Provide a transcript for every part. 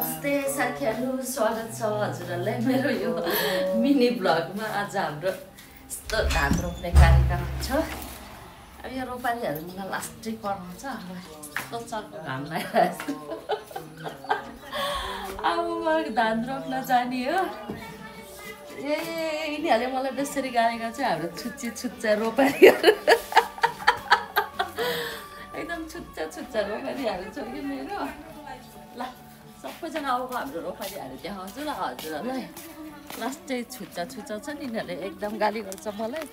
नमस्ते साथीहरु स्वागत छ हजुरहरुलाई मेरो यो मिनी ब्लगमा आज हाम्रो यस्तो धान रोप्ने कार्यक्रम छ। अब यो रोपारीहरु मलाई लास्टै पर्छ कस्तो चर्को घाम लागिरहेको अब म धान रोप्न जाने हो। यिनीहरुले मलाई त्यसरी गालेको चाहिँ हाम्रो छुच्चा रोपारीहरु एकदम छुच्चा रोपारीहरु छ कि मेरो। ल सबैजना अब हाम्रो रोपारीहरु देखाउँछु ल हजुरहरुलाई। लास्टै छुच्चा छ नि यिनीहरुले एकदम गाली गर्छ मलाई।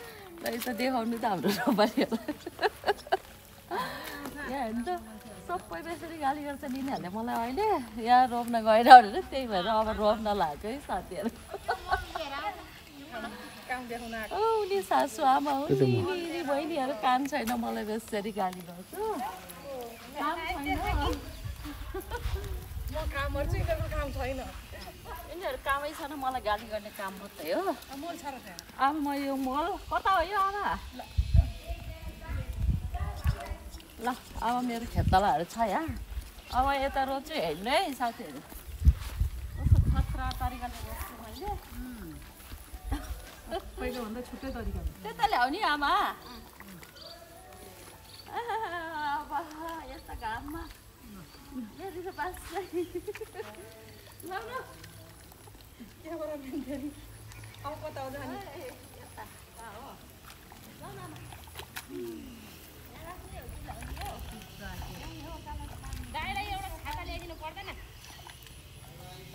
ल यो देखाउनु त हाम्रो रोपारीहरुलाई। यहाँ हेर्नु त सबै त्यसरी गाली गर्छ यिनीहरुले मलाई अहिले। यहाँ रोप्न गएर भनेर त्यही भएर अब रोप्न लाग्यो है साथीहरु। उनी सासु आमा हो नि बहिनीहरु काम छैन मलाई त्यसरी गाली गर्छ। काम छैन म काम गर्छु यिनीहरुको काम छैन। यिनीहरु कामै छैन मलाई गाली गर्ने काम मात्रै हो। मल छ र अब म यो मल कता हो यो आमा? ल अब मेरो खेतलाहरु छ यहाँ। अब यता रोप्छु हेर्नु है साथीहरु। कस्तो खतरा तरिकाले रोप्छु मैले। पहिलो भन्दा छुट्टै तरिका त्यता ल्याउ नि आमा। अब यस्तो घाममा यदि त पास ल ल त्यहाँबाट फेरि अब कता हो जाने? यता हो ल ल गाईलाई एउटा छाता ल्याइदिनु पर्दैन?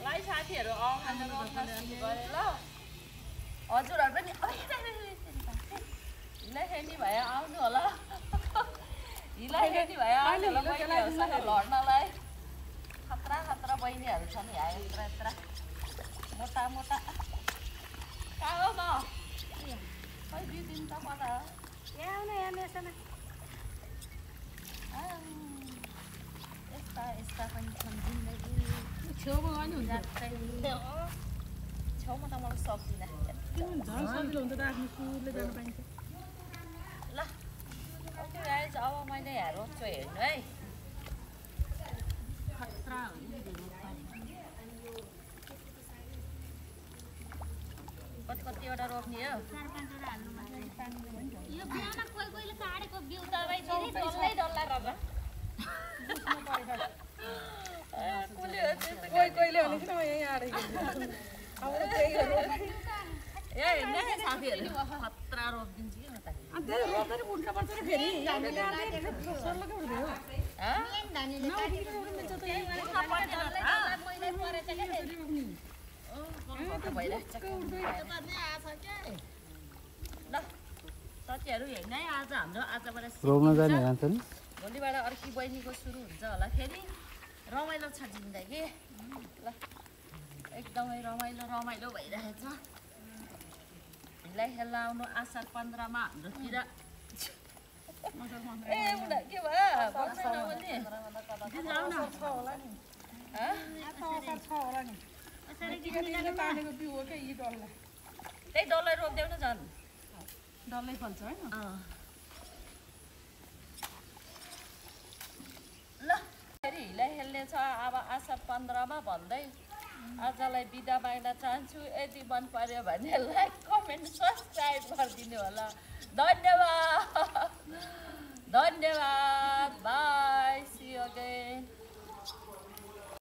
लाई साथीहरु खाना रोप्न सुरु गरे ल। हजुरहरु पनि हिलाइखेनी भए आउनु होला। हिलाइखेनी भए आउनु होला बहिनीहरुसँग लड्नलाई। खतरा बहिनीहरु छन् यहाँ यत्रा मोटा कहाँ हो त? खै बिदिनु त कता हो? यहाँ आउन यहाँ मेसमा यस्ता पनि छन् जिन्दगी। छेउमा अनि हुन्छ छेउमा त मलाई सक्दिनँ। झन् सजिलो हुन्छ त आफ्नो कुरले जान पाइन्छ। ल ओके गाइज अब मैले यहाँ रोप्छु हेर्नु है। खतरा हो नि कतिवटा रोप्ने हो? यो बिहान कोही काडेको बिउ तपाईँ डल्लै डल्ला रहेछ। कोहीले भने किन म यहीँ आडेको अब त्यही हो। यहाँ हेर्नु है साथीहरु खतरा रोपिदिन्छु कि म त। अनि त्यही रोप्दै उठ्न पर्छ र फेरि हामीले गाड्दै सर्लकै उठ्दै हो। ल साथीहरु हेर्नु है आज हाम्रो आजबाट रोप्न जाने जान्छ नि। भोलिबाट अर्की बहिनीको सुरु हुन्छ होला फेरि। रमाइलो छ जिन्दगी। ल एकदमै रमाइलो भइरहेछ। हिलाई हेल्ला आउनु असार 15 मा हाम्रोतिर। ए उडा के भयो? बस्दैन पनि। जाऊ न छ होला नि। असार छ होला नि। यसरी तानेको बिउ हो के यी डल्ला। त्यही डल्लै रोप्देऊ न झन्। डल्लै फल्छ हैन? ल फेरि हिलाई हेल्ने छ अब असार 15 मा भन्दै आजलाई बिदा माग्न चाहन्छु। यदि मन पर्यो भने लाइक कमेन्ट सब्सक्राइब गरिदिनु होला। धन्यवाद बाई सी यु अगेन।